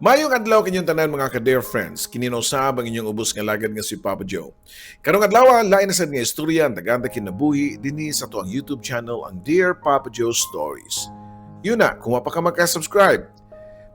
Mayong adlaw kinyong tanan, mga ka-dear friends, kini usab ang inyong ubos nga lagad nga si Papa Joe. Karong adlaw, lain na sad nga istorya ang daganda kinabuhi dinhi sa atoang YouTube channel, ang Dear Papa Joe Stories. Yun na, kung wa pa ka maka-subscribe,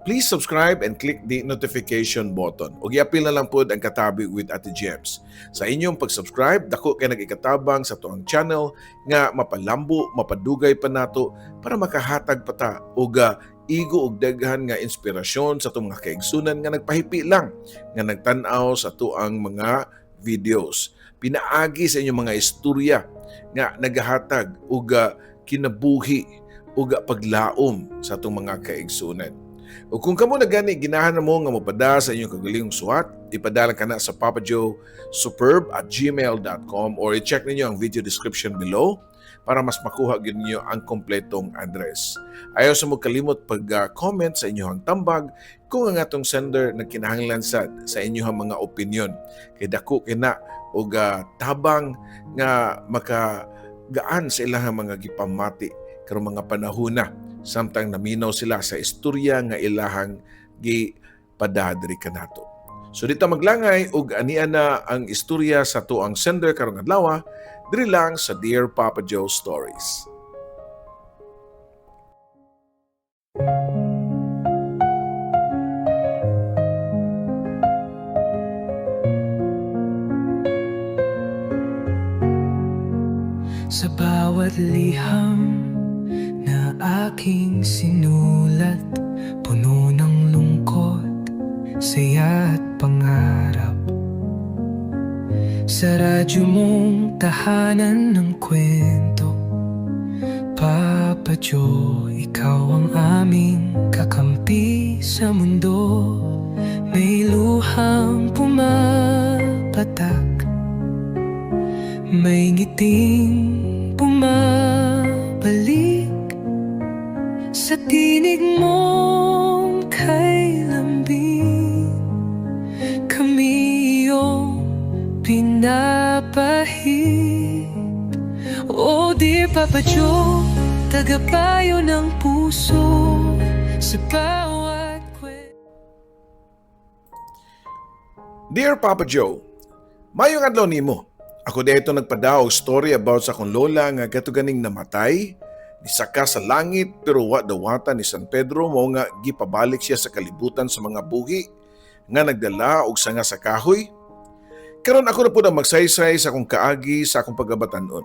please subscribe and click the notification button. O giapil na lang pod ang katabi with Ate Gems. Sa inyong pag-subscribe, dako kay nag-ikatabang sa atoang channel nga mapalambo, mapadugay pa nato para makahatag pa ta og igo og daghan nga inspirasyon sa atong mga kaigsunan nga nagpahipi lang nga nagtan-aw sa atoang mga videos. Pinaagi sa inyong mga istorya nga nagahatag og kinabuhi ug paglaom sa atong mga kaigsunan. O kung kamo na gani ginahan na mo nga mopada sa inyong kagalingong suwat, ipadala ka na sa papajoesuperb@gmail.com or i-check ninyo ang video description below para mas makuha gyud ninyo ang kompletong address. Ayaw sa mo kalimot pag-comment sa inyong tambag kung ang atong sender nagkinahanglan sad sa inyong mga opinion. Kay dako kina og tabang nga makagaan sa ilang mga gipamati karong mga panahona samtang naminaw sila sa istorya nga ilahang gipadadri kanato. So dito maglangay og ania na ang istorya sa atoang sender karong adlaw, diri lang sa Dear Papa Joe Stories. Sa bawat liham na aking sinulat, puno ng lungkot, saya at pangarap. Sa radyo mong tahanan ng kwento, Papa Joe, ikaw ang aming kakampi sa mundo. May luhang pumapatak, may ngiting bumabalik sa tinig mong kay lambing. Kami iyong pinapahid. Oh dear Papa Joe, tagapayo ng puso sa bawat kwento. Dear Papa Joe, mayong adlaw nimo. Ako dito nagpada og story about sa akong lola nga katuganing namatay, nisaka sa langit pero wa dawata ni San Pedro, mao nga gipabalik siya sa kalibutan sa mga buhi nga nagdala og sanga sa kahoy. Karon ako na pud ang magsaysay sa akong kaagi sa akong pagkabatan-on.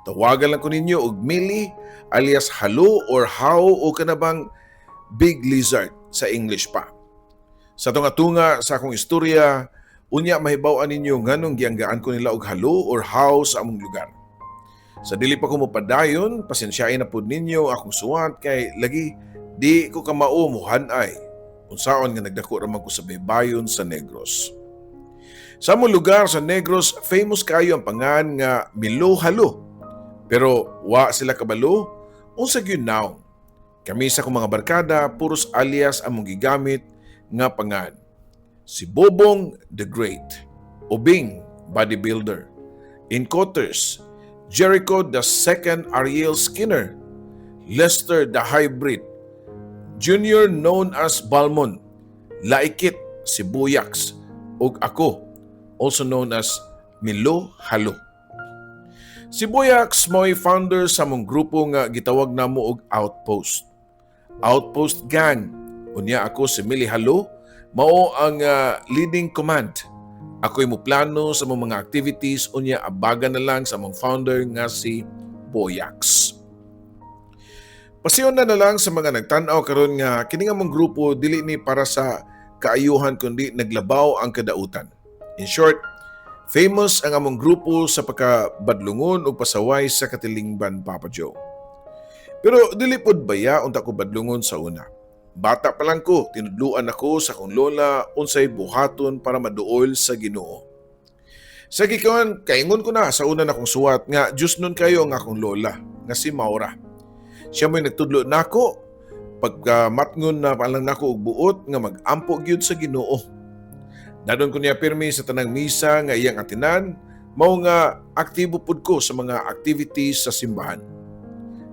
Tawagan lang ko ninyo og Millie alias Halo or How o kanabang Big Lizard sa English pa. Sa tunga-tunga sa akong istorya, unya mahibaw-an ninyo nganong gianggaan ko nila og Halo or How sa among lugar. Sa dili pa ko mopadayon, pasensyain na pud ninyo akong suwat kay lagi di ko kamao muhanay. Unsaon nga nagdako ra man ko sa baybayon sa Negros. Sa among lugar sa Negros, famous kayo ang pangan nga Milo Halo. Pero wa sila kabalo, unsa gyud nawong. Kami sa akong mga barkada, puros alias among gigamit nga pangan. Si Bobong the Great, Ubing Bodybuilder, Incoters, Jericho the Second Ariel Skinner, Lester the Hybrid, Junior known as Balmon, Laikit si Buyax, ug ako, also known as Milo Halo. Si Buyax mo'y founder sa among grupo nga gitawag namo og Outpost. Outpost Gang. Unya ako si Mili Halo, mao ang leading command. Ako'y moplano sa among mga activities, unya abaga na lang sa among founder nga si Boyax. Pasiyon na na lang sa mga nagtan-aw karon nga kini nga among grupo dili ni para sa kaayuhan kundi naglabaw ang kadautan. In short, famous ang among grupo sa pagkabadlungon ug pasaway sa katilingban, Papa Joe. Pero dili pod baya unta ko badlungon sa una. Bata pa lang ko, tinudluan ako sa akong lola unsay buhaton para maduol sa Ginoo. Sa gikawan, kaingon ko na sa una na kong suwat nga Diyos nun kayo ang akong lola, nga si Maura. Siya mo'y nagtudlo nako pagka matngon na palang nako og buot nga mag-ampo gyud sa Ginoo. Dadon ko niya pirmi sa tanang misa nga iyang atinan, mao nga aktibo pud ko sa mga activities sa simbahan.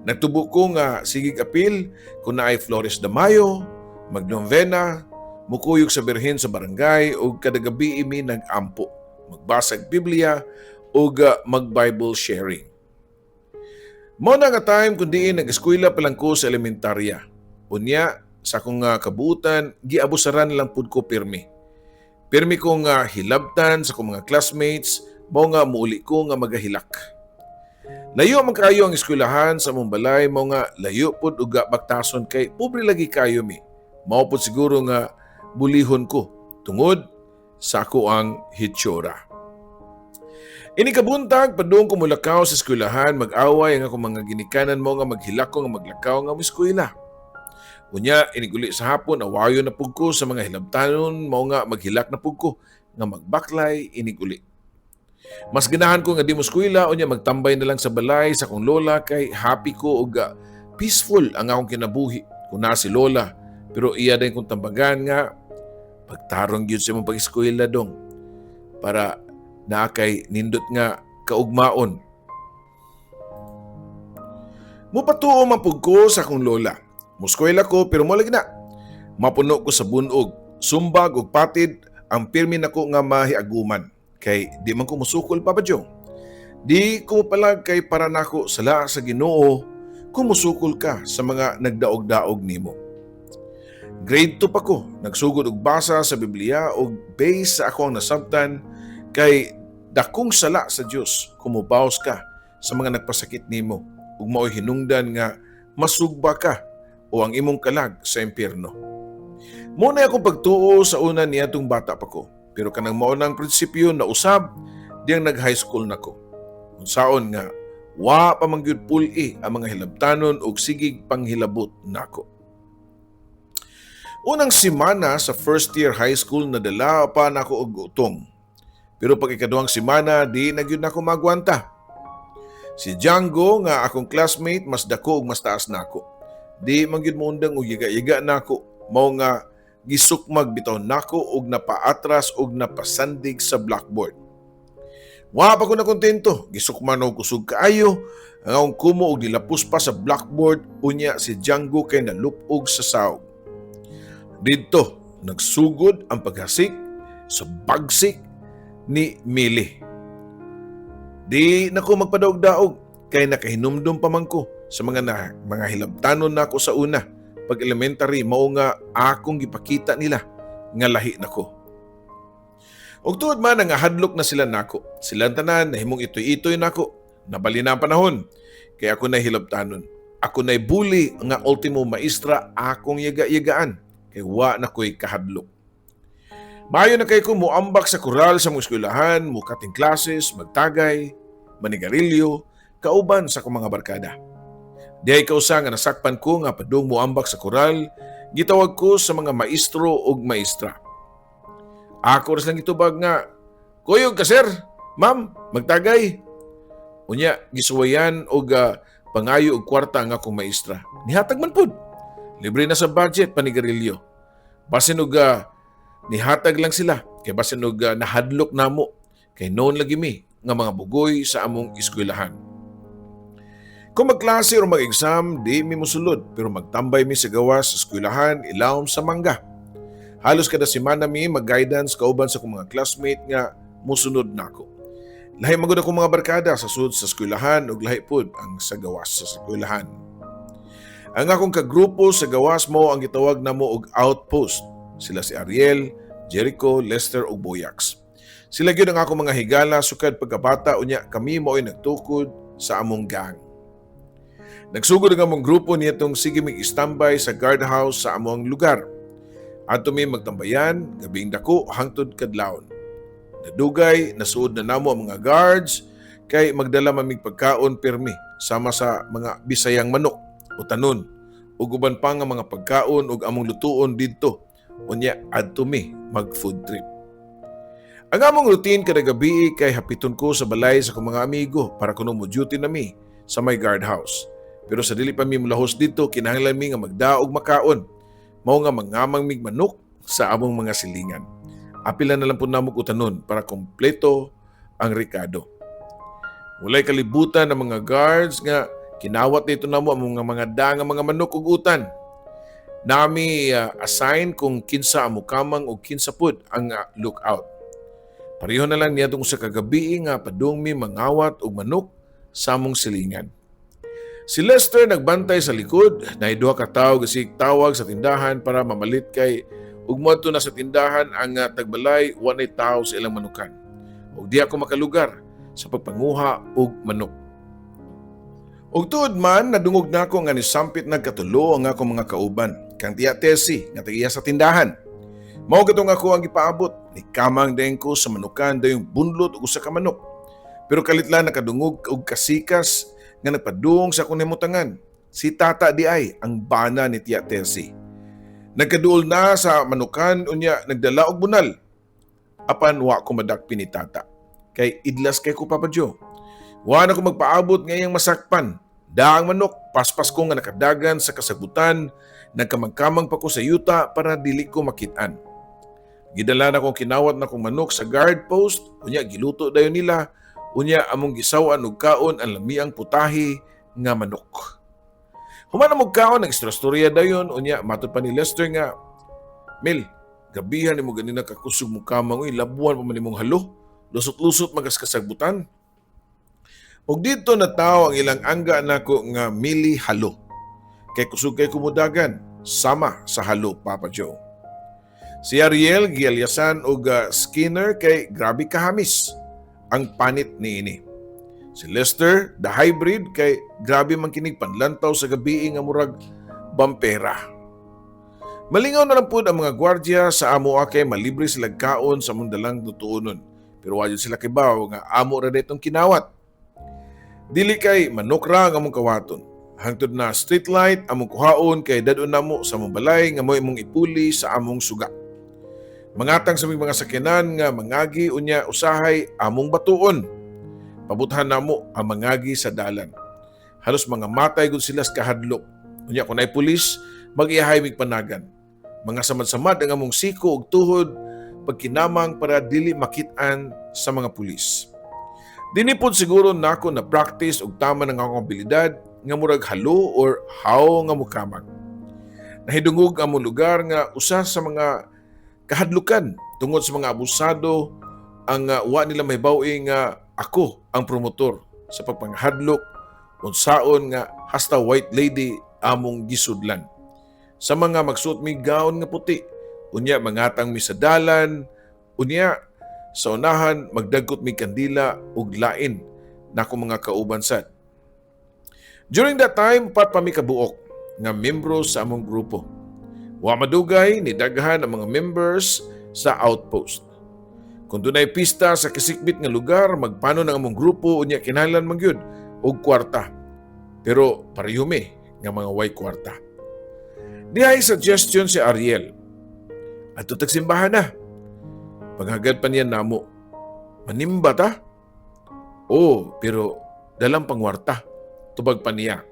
Nagtubo ko nga sigig apil kung naay Flores de Mayo, magnovena, Mukuyog sa birhen sa barangay ug kada gabi mi nag-ampo, magbasag Biblia ug mag-Bible sharing. Mao na nga time kun diin nag-eskwela pa lang ko sa elementarya. Unya sa akong kabuutan, giabusaran lang pud ko pirmi. Pirmi ko nga hilabtan sa akong mga classmates, mao nga muuli ko nga magahilak. Layo man kaayo ang eskwelahan sa among balay, mao nga layo pud og baktason kay pobre lagi kayo mi. Mao pud siguro nga bulihon ko tungod sa ako ang hitsura. Ini kabuntag, padung ko mulakaw sa eskwelahan, mag-away ang akong mga ginikanan, mao nga maghilak ko nga maglakaw nga eskwela. Unya, iniguli sa hapon, awayo na pug ko sa mga hilabtanon, mao nga maghilak na pug ko nga magbaklay iniguli. Mas ganahan ko nga di mo eskwela, unya magtambay na lang sa balay sa akong lola kay happy ko og peaceful ang akong kinabuhi kung naa si lola. Pero iya din kong tambagan nga pagtarong gyud sa imong pag-eskwela, dong, para naa kay nindot nga kaugmaon. Mupatuo man pug ko sa akong lola. Muskwela ko pero mo lagi na. Mapuno ko sa bunog, sumbag ug patid ang pirmi nako nga mahiaguman. Kay di man ko musukol, Papa Joe. Di ko palag kay para nako sala sa Ginoo kung musukol ka sa mga nagdaog-daog nimo. Grade 2 pa ko, nagsugod og basa sa Biblia og base sa ako ang nasabtan kay dakong sala sa Dios kung mubaos ka sa mga nagpasakit nimo ug mao'y hinungdan nga masugba ka o ang imong kalag sa impyerno. Mao na akong pagtuo sa una niadtong bata pa ko. Pero kanang mao nang prinsipyo na usab diyang nag-high school na ko. Unsaon nga wa pa man gyud pul-i ang mga hilabtanon og sigig panghilabot nako. Unang semana sa first year high school, nadala pa nako og utong. Pero pag ikaduhang semana, di na gyud nako magwanta. Si Django nga akong classmate, mas dako ug mas taas nako. Di man gyud moundang og yiga-yiga nako, mao nga gisukmag bitaw nako og napaatras og napasandig sa blackboard. Wa pa ko na kontento, gisukman og kusog kaayo ang akong kumo og nilapos pa sa blackboard, unya si Django kay nalupog sa saog. Didto nagsugod ang paghasik sa bagsik ni Mili. Di na ko magpadaog-daog kay nakahinumdum pa man ko sa mga hilabtanon nako sa una pag elementary, mao nga akong gipakita nila nga lahi nako. Ug tuod man nga hadlok na sila nako. Silang tanan nahimong itoy-itoy nako. Nabali na ang panahon kay ako na hilabtanon. Ako na bully nga ultimo maestra akong yaga-yagaan kay wa na ko'y kahadlok. Maayo na kay ko moambak sa koral sa mga eskwelahan, mo cutting classes, magtagay, manigarilyo, kauban sa akong mga barkada. Dihay kausa nga nasakpan ko nga padung moambak sa koral, gitawag ko sa mga maestro ug maestra. Ako ras lang gitubag nga, "Kuyog ka, sir, ma'am, magtagay." Unya, gisuwayan og pangayo og kwarta ang akong maestra. Nihatag man pud. Libre na sa budget panigarilyo. Basin og nihatag lang sila kay basin og nahadlok namo kay known lagi mi nga mga bugoy sa among eskwelahan. Kung magklase o mag-exam, di mi mosulod pero magtambay mi sa gawas sa eskwelahan ilawom sa mangga. Halos kada semana mi mag-guidance kauban sa akong mga classmate nga musunod nako. Lahi man gud akong mga barkada sa sud sa eskwelahan ug lahi pud ang sa gawas sa eskwelahan. Ang akong kagrupo sa gawas mao ang gitawag namo og outpost. Sila si Ariel, Jericho, Lester ug Boyax. Sila gyud ang akong mga higala sukad pagkabata, unya kami mao'y nagtukod sa among gang. Nagsugod ang among grupo niyatong sige mig standby sa guardhouse sa among lugar. Adto mi magtambayan gabing dako hangtod kadlawon. Nadugay, nasuod na namo ang mga guards kay magdala man mig pagkaon pirmi sama sa mga bisayang manok o tanon ug uban pa nga mga pagkaon ug among lutuon didto, unya adto mi mag food trip. Ang among routine kada gabi kay hapiton ko sa balay sa akong mga amigo para kuno mo duty na mi sa may guardhouse. Pero sa dili pa mi molahos didto, kinahanglan mi nga magdaog makaon. Mao nga mangamang mig manok sa among mga silingan. Apila na lang po namo utanon para kompleto ang rekado. Walay kalibutan ng mga guards nga kinawat dito namo ang mga danga mga manok ug utan. Nami assign kung kinsa ang mukamang o kinsa pud ang lookout. Pareho na lang niadtong usa ka gabi nga padung mi mangawat og manok sa among silingan. Si Lester nagbantay sa likod, na duha ka tawo gasig tawag sa tindahan para mamalit kay ug moadto na sa tindahan ang tagbalay, wa nay tawo sa ilang manukan. Ug di ako makalugar sa pagpanguha og manok. Ug tuod man, nadungog nako nga nisampit nagkatulo ang akong mga kauban kang Tiya Tessie nga tag-iya sa tindahan. Mao katong ako ang gipaabot, ni kamang dayon ko sa manukan dayong bunlot og usa ka manok. Pero kalit lang nakadungog og kasikas nga nagpadung sa akong nahimutangan. Si Tata di ay ang bana ni Tiya Tessie. Nagkaduol na sa manukan, unya nagdala og bunal. Apan wa ko madakpi ni Tata. Kay idlas kay ko, Papa Joe. Wa na ko magpaabot nga iyang masakpan. Daang manok, paspas ko nga nakadagan sa kasagutan, nagkamang-kamang pa ko sa yuta para dili ko makitaan. Gidala na kong kinawat na kong manok sa guard post, unya giluto dayon nila, unya among gisaw-an og kaon ang lamiang putahe nga manok. Human mo kaon, nag-istorya dayon, unya matod pa ni Lester nga, "Mil, gabihan nimo ganina kakusog mo kamang, uy, labuan pa man nimong halo, lusot-lusot magas kasagbutan." Ug dito na tao ang ilang angga nako nga Mili Halo. Kay kusog kay kumudagan sama sa halo, Papa Joe. Si Ariel gialyasan og Skinner kay grabe kahamis ang panit niini. Si Lester, the hybrid, kay grabe man kinig panlantaw sa gabi nga murag bampera. Malingaw na lang pud ang mga gwardya sa amo kay malibre sila kaon sa among dalang lutuonon. Pero wa jud sila kibaw nga amo ra ditong kinawat. Dili kay manok ra ang among kawaton. Hangtod na street light among kuhaon kay dad-on namo sa among balay nga mo imong ipuli sa among suga. Mangatang sa aming mga sakyanan nga mangagi, unya usahay among batuon. Pabuthan namo ang mangagi sa dalan. Halos mga matay gud sila sa kahadlok. Unya kung naay pulis, mag-iyahay mig panagan. Mga samad-samad ang among siko ug tuhod pagkinamang para dili makit-an sa mga pulis. Dini pod siguro nako na practice og tama ng akong abilidad nga murag halo or how nga mukamang. Nahidungog ang among lugar nga usa sa mga kahadlukan tungod sa mga abusado ang wa nila mahibaw-i nga ako ang promotor sa pagpanghadlok unsaon nga hasta white lady among gisudlan. Sa mga magsuot mi gown nga puti, unya mangatang mi sa dalan, unya sa unahan magdagkot mi kandila ug lain nako mga kauban sad. During that time, upat pa mi kabuok nga membro sa among grupo. Wa madugay ni daghan ang mga members sa outpost. Kung dunay pista sa kasikbit nga lugar, magpano ng among grupo, unya kinahanglan man gyud og kwarta. Pero pareho mi nga mga way kwarta. Dihay suggestion si Ariel. "Adto tagsimbahan na." Paghagad pa niya namo, "Manimba ta?" "Oh, pero dalang pangwarta," tubag pa niya.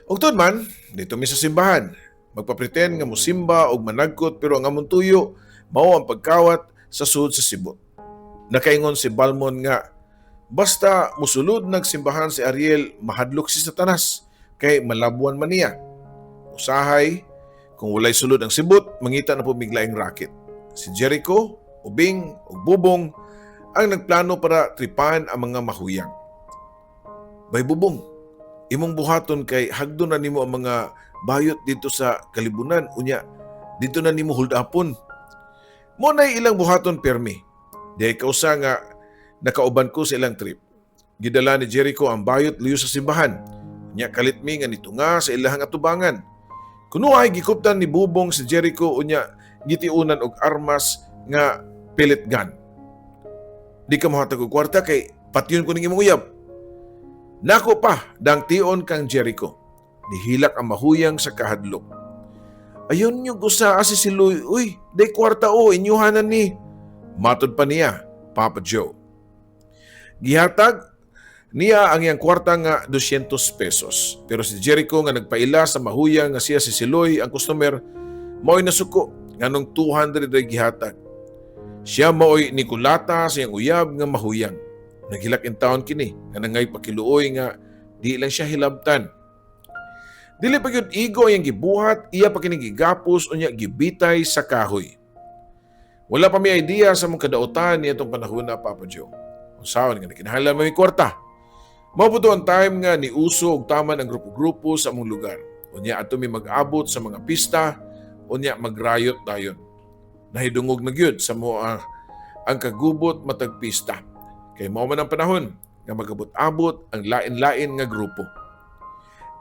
Ug tuod man, didto mi sa simbahan. Magpapretend nga musimba og managkot, pero ang among tuyo mao ang pagkawat sa sud sa sibot. Nakaingon si Balmon nga basta musulod nagsimbahan si Ariel, mahadlok si Satanas kay malabuan man niya. Usahay, kung walay sulod ang sibot, mangita na po miglaing racket. Si Jericho, Ubing, ug Bubong ang nagplano para tripan ang mga mahuyang. "Bay Bubong, imong buhaton kay hagdo na nimo ang mga bayot dito sa kalibunan, unya dito na nimo hold upon." Mo na ilang buhaton permi. Di kausa nga nakauban ko sa ilang trip. Gidala ni Jericho ang bayot liyo sa simbahan. Nya kalit mi nga nitunga sa ilahang atubangan. Kuno ay gikuptan ni Bubong si Jericho, unya gitiunan og armas nga pellet gun. "Di ka mohatag og kwarta kay patyon ko ning imong uyab." Nako pa dang tion kang Jericho. Nihilak ang mahuyang sa kahadlok. "Ayon nyo gusa si Siloy, uy, day kwarta o, inyuhanan ni." Matod pa niya, Papa Joe. Gihatag niya ang iyang kwarta nga 200 pesos. Pero si Jericho nga nagpaila sa mahuyang nga siya si Siloy ang customer, mao'y nasuko nganong 200 ay gihatag. Siya mao'y Nicolata sa iyang uyab nga mahuyang. Naghilak in town kini nga nangay pakiluoy nga di lang siya hilabtan. Dili pa gyud igo ang gibuhat, iya pa kining gigapos unya gibitay sa kahoy. Wala pa mi idea sa among kadautan niadtong panahon na, Papa Joe. Unsaon nga kinahanglan man mi kwarta. Mao pud to ang time nga ni uso og taman ang grupo-grupo sa among lugar. Unya ato mi mag-abot sa mga pista, unya magrayot dayon. Nahidungog na gyud sa mo ang kagubot matag pista. Kay mao man ang panahon nga magabot-abot ang lain-lain nga grupo.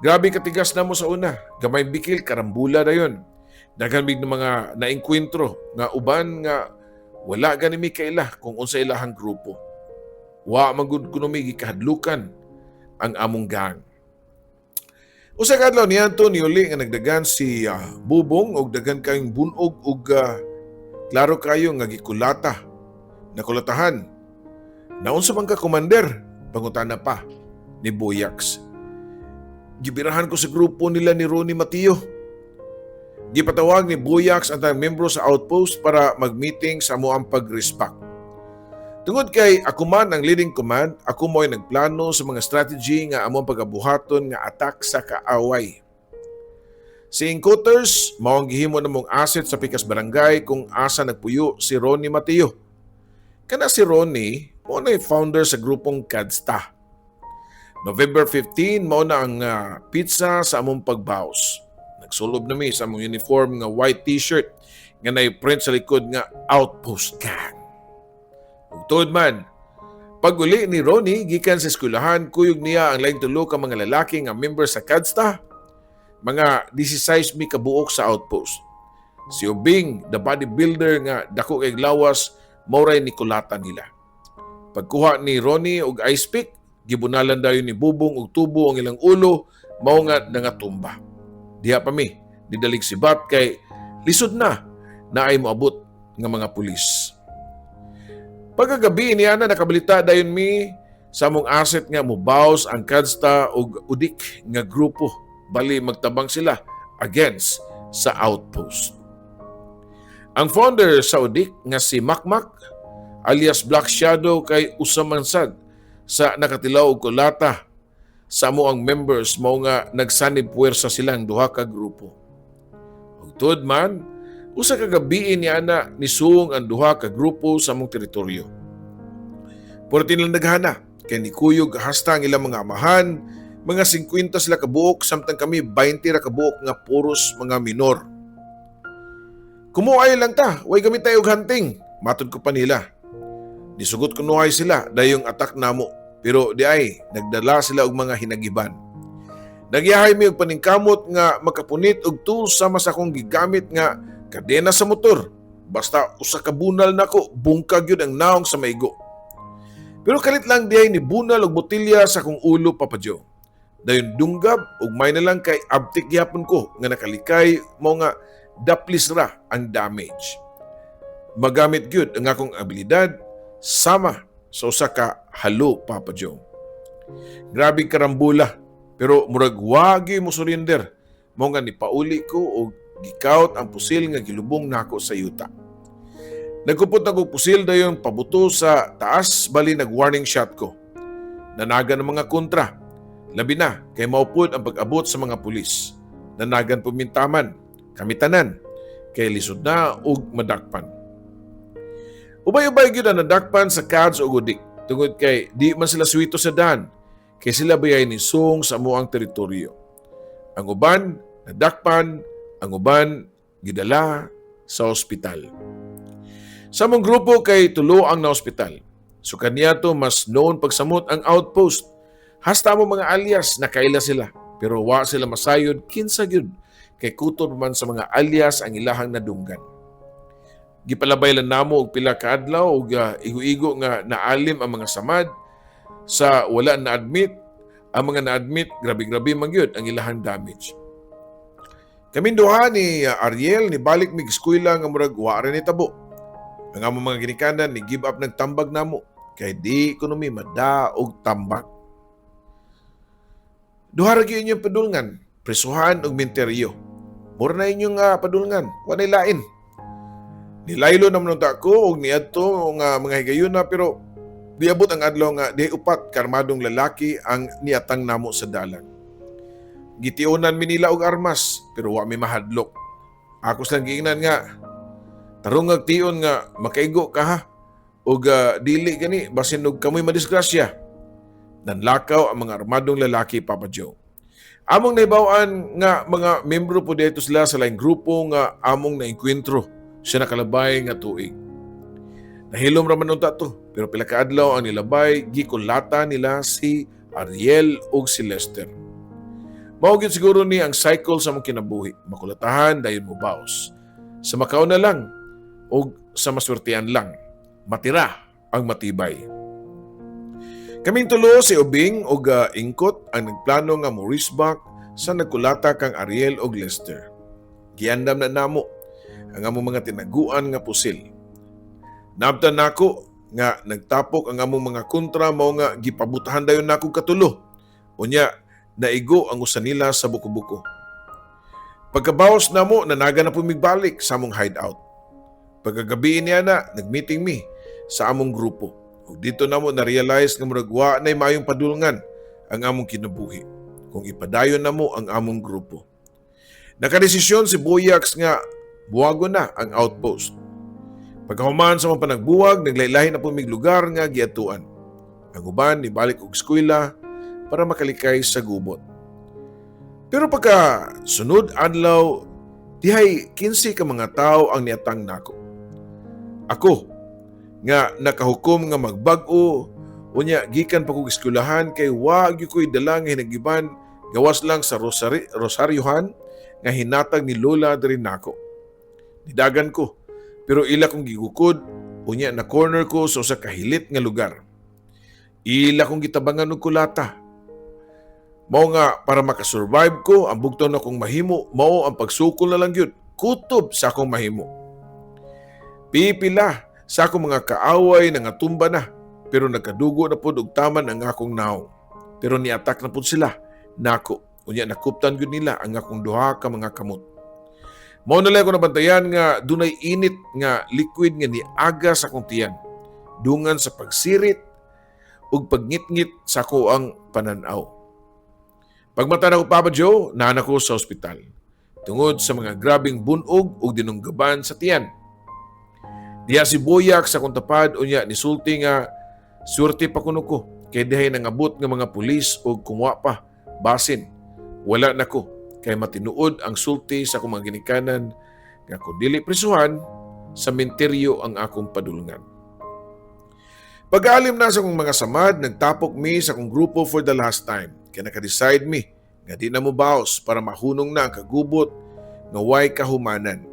Grabe katigas namo sa una, gamay bikil karambula dayon. Daghan mig ng mga naengkwentro nga uban nga wala gani mi kaila kung unsa ilahang grupo. Wa man gud kuno mi gikahadlukan ang among gang. Usa ka adlaw niadto niuli nga nagdagan si Bubong og daghan kayong bunog og klaro kayo nga gikulata. Nakulatahan. "Naunsa man ka, Commander?" pangutana pa ni Boyax. "Gibirahan ko sa grupo nila ni Ronnie Mateo." Gipatawag ni Boyax ang tanang membro sa outpost para mag-meeting sa amoang pag-respak. Tungod kay ako man ang leading command, ako mo'y nagplano sa mga strategy nga among pagabuhaton nga attack sa kaaway. Si Encounters, mao ang gihimo namong asset sa pikas barangay kung asa nagpuyo si Ronnie Mateo. Kana si Ronnie, mao na founder sa grupong Kadsta. November 15, mao na ang petsa sa among pagbaos. Nagsulob na mi sa among uniform nga white t-shirt nga na-print sa likod nga "Outpost Gang". Ug tuod man, pag-uli ni Ronnie gikan sa eskwelahan, kuyog niya ang laing tulo ka mga lalaki nga member sa Kadsta. Mga 16 mi kabuok sa outpost. Si Ubing, the bodybuilder nga dako kay lawas, mao ray nikulata nila. Pagkuha ni Ronnie og ice pick, gibunalan dayon ni Bubong og tubo ang ilang ulo, mao nga nangatumba. Diha pa mi nidalig sibat kay lisod na naay moabot nga mga pulis. Pagkagabi niya na nakabalita dayon mi sa among asset nga mubaws ang Kadsta og Udik nga grupo. Bali magtabang sila against sa outpost. Ang founder sa Udik nga si Makmak alias Black Shadow kay usa man sad sa nakatilaw og kulata sa amo ang members, mao nga nagsanib puwersa silang duha ka grupo. Ug tuod man, usa ka gabii niya na nisuong ang duha ka grupo sa among teritoryo. Purti nilang daghana kay nikuyog hasta ang ilang mga amahan, mga 50 sila kabuok samtang kami 20 ra kabuok nga puros mga minor. "Kumuay lang ta, way gamit tayo og hunting," matod ko pa nila. Nisugot kunuhay sila dayong attack namo, pero di ay nagdala sila og mga hinagiban. Nagyahay mi og paningkamot nga makapunit og tools sama sa akong gigamit nga kadena sa motor. Basta usa ka bunal nako, bungkag yun ang naong sa maigo. Pero kalit lang diay ni bunal og botilya sa akong ulo, Papa Joe. Dayon dunggab ug may na lang kay abtik gyapon ko nga nakalikay, mao nga daplis ra ang damage. Magamit gyud ang akong abilidad sama sa usa ka halo, Papa Joe. Grabe karambula, pero murag wagi mo surrender. Mao nga nipauli ko og gikaut ang pusil nga gilubong nako sa yuta. Nagkupot na og pusil dayon pabuto sa taas, bali nag warning shot ko. Nanagan ang mga kontra. Labi na kay maupod ang pag-abot sa mga pulis. Nanagan pumintaman, kami tanan, kay lisod na og madakpan. Ubay-ubay gyud ang nadakpan sa Kads ug Udik tungod kay di man sila suwito sa dan kay sila bayay ni sung sa amuang teritoryo. Ang uban nadakpan, ang uban gidala sa ospital. Sa among grupo kay tulo ang na-ospital. So kaniadto mas known pagsamot ang outpost. Hasta mo mga alias nakaila sila pero wa sila masayod kinsa gyud kay kutob man sa mga alias ang ilahang nadunggan. Gipalabay lang namo og pila ka adlaw og igo-igo nga naalim ang mga samad sa wala na-admit. Ang mga na-admit, grabe-grabe man gyud ang ilahang damage. Kaming duha ni Ariel ni balik mig eskwela nga murag wa ra ni tabo. Ang among mga ginikanan ni give up nagtambag namo kay di kuno mi madaog tambag. Duha ra gyud inyong padulngan, presuhan ug minteryo. Mura na inyong padulngan, wa nay lain. Nilaylo naman unta ko og niadto nga mga higayuna, pero diabot ang adlaw nga di upat karmadong lalaki ang niatang namo sa dalan. Gitiunan mi nila og armas pero wa mi mahadlok. Ako silang giingnan nga, "Tarungag tion nga makaigo ka ha ug dili gani basin og kamoy madisgrasya." Nanlakaw ang mga armadong lalaki, Papa Joe. Among naibaw-an nga mga membro po dito sila sa laing grupo nga among naengkwentro sa nakalabay nga tuig. Nahilom ra man unta to, pero pila ka adlaw ang nilabay, gikulata nila si Ariel ug si Lester. Mao gyud siguro ni ang cycle sa among kinabuhi. Makulatahan dayon mobaos. Sa makauna lang o sa maswertean lang, matira ang matibay. Kaming tulo, si Ubing ug Ingkot, ang nagplano nga mo back sa nagkulata kang Ariel ug Lester. Giandam na namo ang among mga tinaguan nga pusil. Nabtan nako nga nagtapok ang among mga kontra, mao nga gipabutahan dayon nako katulo. Unya naigo ang usa nila sa buko-buko. Pagkabawas namo, nanaga na po migbalik sa among hideout. Pagkagabi niya na, nagmeeting mi sa among grupo. Ug dito namo na-realize nga murag wa nay maayong padulngan ang among kinabuhi kung ipadayon namo ang among grupo. Nakadesisyon si Boyax nga buwagon na ang outpost. Pagkahuman sa mga panagbuwag, naglaylahi na po mig lugar nga giatuan. Ang uban nibalik og eskwela para makalikay sa gubot. Pero pagka sunod adlaw, dihay 15 ka mga tao ang niatang nako. Ako nga nakahukom nga magbag-o unya gikan pa kog eskwelahan kay wa gyud ko'y dala nga hinagiban gawas lang sa rosary, rosaryohan nga hinatag ni Lola diri nako. Nidagan ko pero ila kong gigukod, unya na corner ko sa usa ka hilit nga lugar. Ila kong gitabangan og kulata. Mao nga para makasurvive ko, ang bugtaw na kong mahimo mao ang pagsukol na lang gyud. Kutob sa akong mahimo. Pipila sa akong mga kaaway na nga tumba na pero nagkadugo na pud og taman ang akong naong. Pero ni-attack na pud sila nako. Unya nakuptan gyud nila ang akong duha ka mga kamot. Mao na lang ako nabantayan nga dunay init nga liquid nga niaga sa akong tiyan. Dungan sa pagsirit ug pagngitngit sa ako ang pananaw. Pagmata nako, Papa Joe, naa na ko sa ospital tungod sa mga grabing bunog ug dinunggaban sa tiyan. Diha si Boyak sa akong tapad, unya nisulti nga swerte pa kuno ko kay dihay nangabot nga mga pulis ug kumuha pa basin wala na ko, kay matinuod ang sulti sa akong mga ginikanan nga kung dili prisuhan, sa menteryo ang akong padulngan. Pag-alim na sa akong mga samad, nagtapok mi sa akong grupo for the last time. Kaya naka-decide mi nga di na mo baos para mahunong na ang kagubot nga way kahumanan.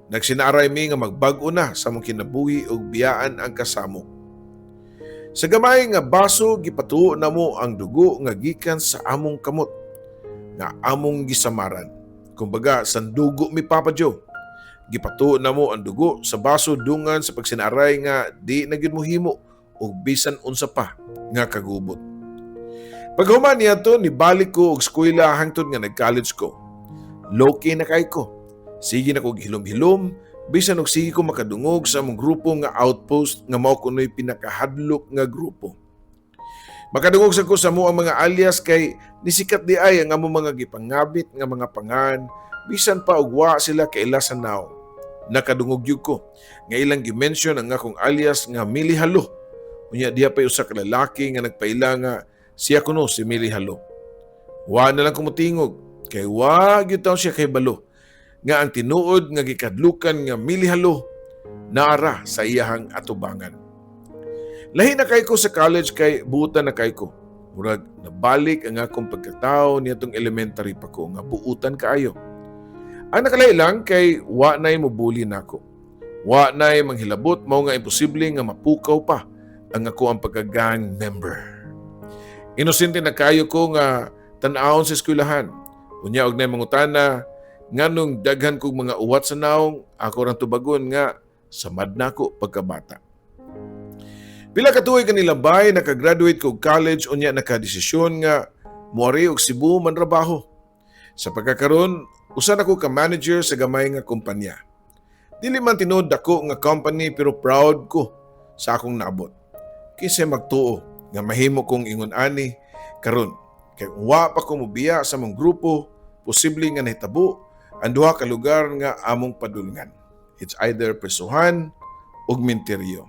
Nagsinaaray mi nga magbag-o na sa among kinabuhi ug biyaan ang kasamok. Sa gamay nga baso, gipatuo namo ang dugo nga gikan sa among kamot nga among gisamaran. Kumbaga, sandugo mi, Papa Joe. Gipatuo namo ang dugo sa baso dungan sa pagsinaaray nga di na gyud mohimo og bisan unsa pa nga kagubot. Paghuman niya to, nibalik ko og eskwela hangtod nga nag-college ko. Low-key na kay ko. Sige na kog hilom-hilom, bisan og sige ko makadungog sa among grupo nga outpost nga mao kuno'y pinakahadlok nga grupo. Makadungog sa ko sa mo ang mga alias kay nisikat di ay ang among mga gipangabit nga mga pangan bisan pa og wa sila kaila sa naong. Nakadungog gyud ko nga ilang gi-mention ang akong alias nga Mili Halo. Unya diha pa'y usa ka lalaki nga nagpaila nga siya kuno si Mili Halo. Wa na lang kumutingog kay wa gyud taon siya kahibalo nga ang tinuod nga gikadlukan nga Mili Halo naara sa iyahang atubangan. Lahi na kay ko sa college kay buutan na kay ko. Murag nabalik ang akong pagkatao niadtong elementary pa ko nga buutan kaayo. Ang nakalahi lang kay wa na'y mobully nako. Wa na'y manghilabot, mao nga imposible nga mapukaw pa ang ako ang pagka-gang member. Inosente na kayo ko nga tan-awon sa eskwelahan. Unya og nay mangutana nganong daghan kog mga uwat sa naong, ako rang tubagon nga samad nako pagkabata. Pila ka tuig kanilabay, nakagraduate ko og college, unya nakadesisyon nga muari og Cebu manrabaho. Sa pagkakaron, usa na ko ka manager sa gamay nga kumpanya. Dili man tinuod dako nga company pero proud ko sa akong naabot. Kinsa magtuo nga mahimo kong ingon ani karon Kay kung wa pa ko mobiya sa among grupo, posible nga nahitabo ang duha ka lugar nga among padulngan. It's either presuhan ug minteryo.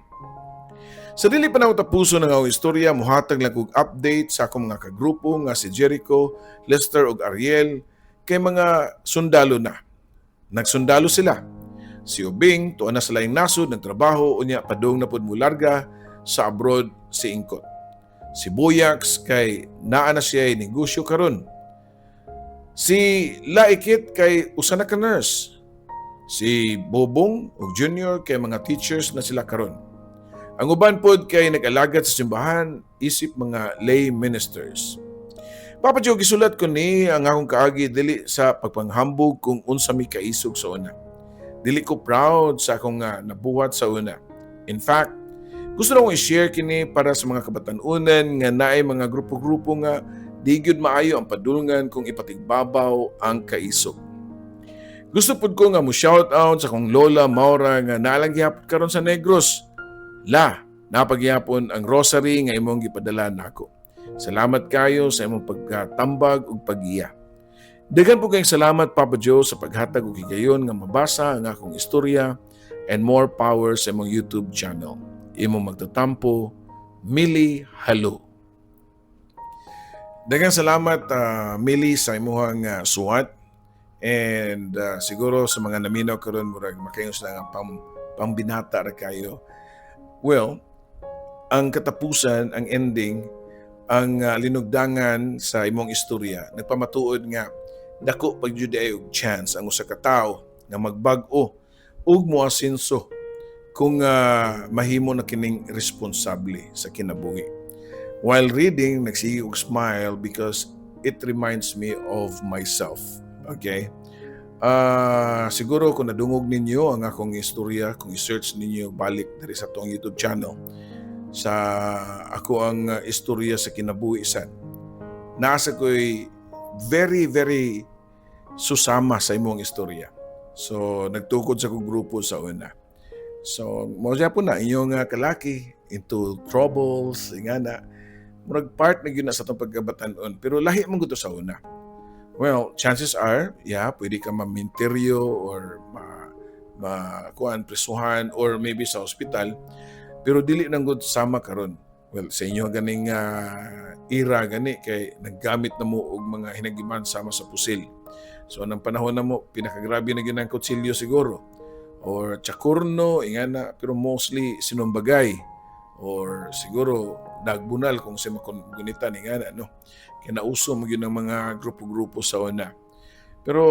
Sa dili pa nako tapuso ng akong istorya, muhatag lang kog update sa akong mga kagrupo nga si Jericho, Lester ug Ariel kay mga sundalo na. Nagsundalo sila. Si Ubing, tuwa na sa laing nasod, nagtrabaho, unya padung na pud mularga sa abroad si Ingkot. Si Buyax kay naa na siya negosyo karon. Si Laikit kay usa na ka nurse. Si Bobong ug Junior kay mga teachers na sila karon. Ang uban pod kay nag-alagad sa simbahan isip mga lay ministers. Papa Joe, gisulat ko ni ang akong kaagi dili sa pagpanghambog kung unsa mi kaisog sa una. Dili ko proud sa akong nabuhat sa una. In fact, gusto na kong i-share kini para sa mga kabatan-unan nga naay mga grupo-grupo nga di gyud maayo ang padulngan kung ipatigbabaw ang kaisog. Gusto pud ko nga mo shout out sa akong lola Maura nga naa lang gihapon karon sa Negros. La, naa pa gihapon ang rosary nga imong gipadala nako. Salamat kayo sa imong pagkatambag ug paggiya. Daghan po kayong salamat, Papa Joe, sa paghatag og higayon nga mabasa ang akong istorya and more power sa imong YouTube channel. Imong magtatampo, Millie Halo. Daghang salamat, Millie, sa imuhang suwat and siguro sa mga naminaw karon, murag makaingon sila nga pambinata ra kayo. Well, ang katapusan, ang ending, ang linugdangan sa imong istorya nagpamatuod nga dako pag jud ay og chance ang usa ka tawo nga magbag-o ug moasenso kung mahimo na kining responsable sa kinabuhi. While reading, nagsige og smile because it reminds me of myself. Okay? Siguro kung nadungog ninyo ang akong istorya, kung i-search ninyo balik diri sa atong YouTube channel sa ako ang istorya sa kinabuhi san. Nasa ko'y very, very susama sa imong istorya. So, nagtukod sa kong grupo sa una. So, mao po na inyong kalaki into troubles, ingana. Murag part na gyud na sa atong pagkabatan-on, pero lahi man gud to sa una. Well, chances are, yeah, pwede ka maminteryo or ma kuan, presuhan or maybe sa ospital, pero dili nang gud sama karon. Well, sa inyo ganing era gani kay naggamit na mo og mga hinagiban sama sa pusil. So anang panahon na mo pinakagrabe na gyud ang kutsilyo siguro or tsakurno ingana, pero mostly sinumbagay or siguro dagbunal kung sa makungunitan ingana, no, kay nauso mo gyud ang mga grupo-grupo sa una. Pero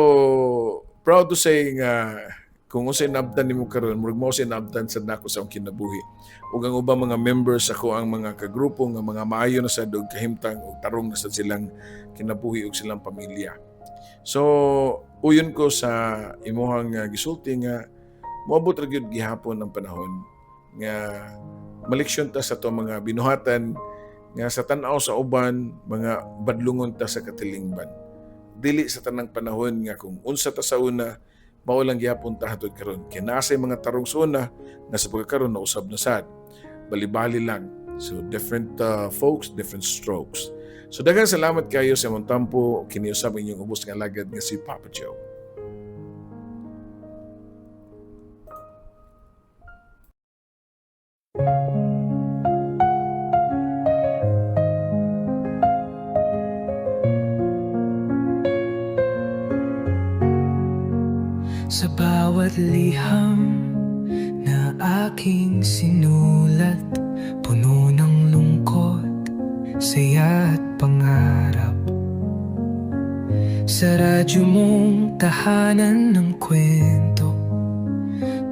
proud to say nga kung unsay naabtan nimo karon, murag mao say naabtan sad nako sa akong kinabuhi ug ang ubang mga members ako ang mga kagrupo nga mga maayo na sad og kahimtang ug tarong na sad silang kinabuhi ug silang pamilya. So uyon ko sa imuhang gisulti nga moabot ra gyud gihapon ang panahon nga maleksyon ta sa atong mga binuhatan nga sa tan-aw sa uban mga badlungon ta sa katilingban. Dili sa tanang panahon nga kung unsa ta sa una mao lang gihapon ta hantod karon, kay naa say mga tarong sa una nga sa pagkakaron na usab na sad, bali-bali lang. So different folks, different strokes. So daghang salamat kayo sa imong tampo. Kini usab inyong ubos nga alagad nga si Papa Joe. Sa bawat liham na aking sinulat, puno ng lungkot, saya at pangarap. Sa radyo mong tahanan ng kwento,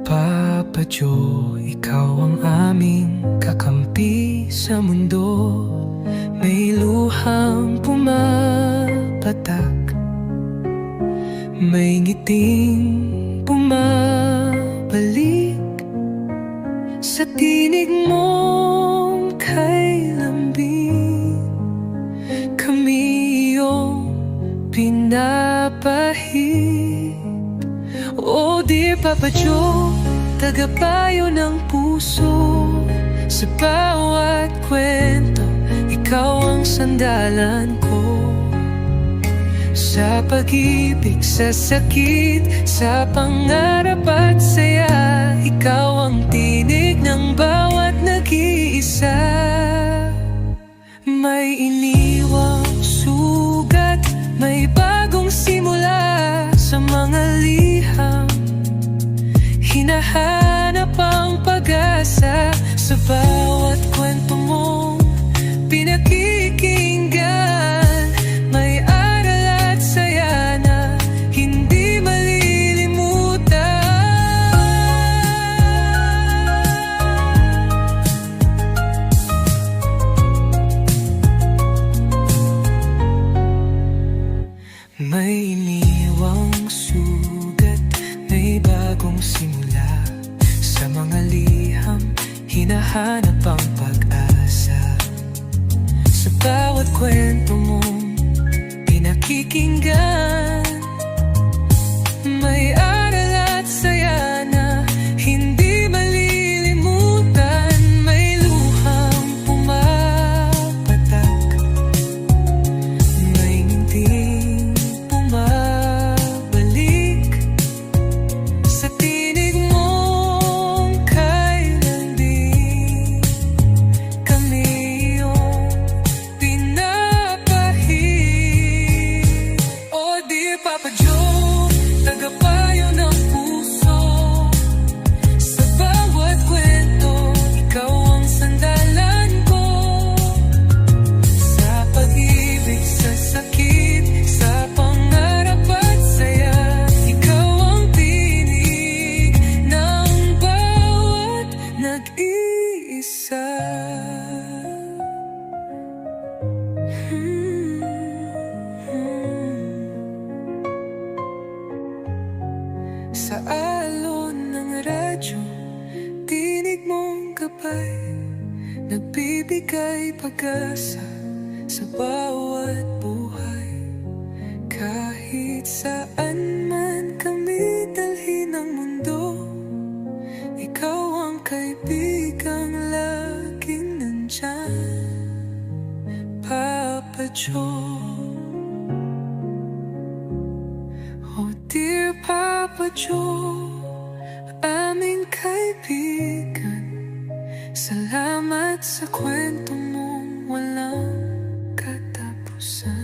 Papa Joe, ikaw ang aming kakampi sa mundo. May luhang pumapatak, may ngiting bumabalik sa tinig mong kay lambing. Kami iyong pinapahid. Oh dear Papa Joe, tagapayo ng puso. Sa bawat kwento, ikaw ang sandalan ko. Sa pag-ibig, sa sakit, sa pangarap at saya, ikaw ang tinig ng bawat nag-iisa. May iniwang sugat, may bagong simula. Sa mga liham, hinahanap ang pag-asa. Sa bawat kwento mong pinakikinggan, may aral at saya na hindi malilimutan. May iniwang sugat, may bagong simula. Sa mga liham, hinahanap ang pag-asa. Sa bawat kwento mong pinakikinggan, may aral at saya na hindi malilimutan. May luhang pumapatak, may ngiting bumabalik. Sa tinig mong kay lambing, kami iyong pinapahid. Oh dear Papa Joe, tagapayo ng puso. Sa bawat kwento, ikaw ang sandalan ko. Sa pag-ibig, sa sakit, sa pangarap at saya, ikaw ang tinig ng bawat nag-iisa. Sa alon ng radyo, tinig mong gabay, nagbibigay pag-asa sa bawat buhay. Kahit saan man kami dalhin ng mundo, ikaw ang kaibigang laging nandyan, Papa Joe. Oh dear Papa Joe, aming kaibigan, salamat sa kwento mong walang katapusan.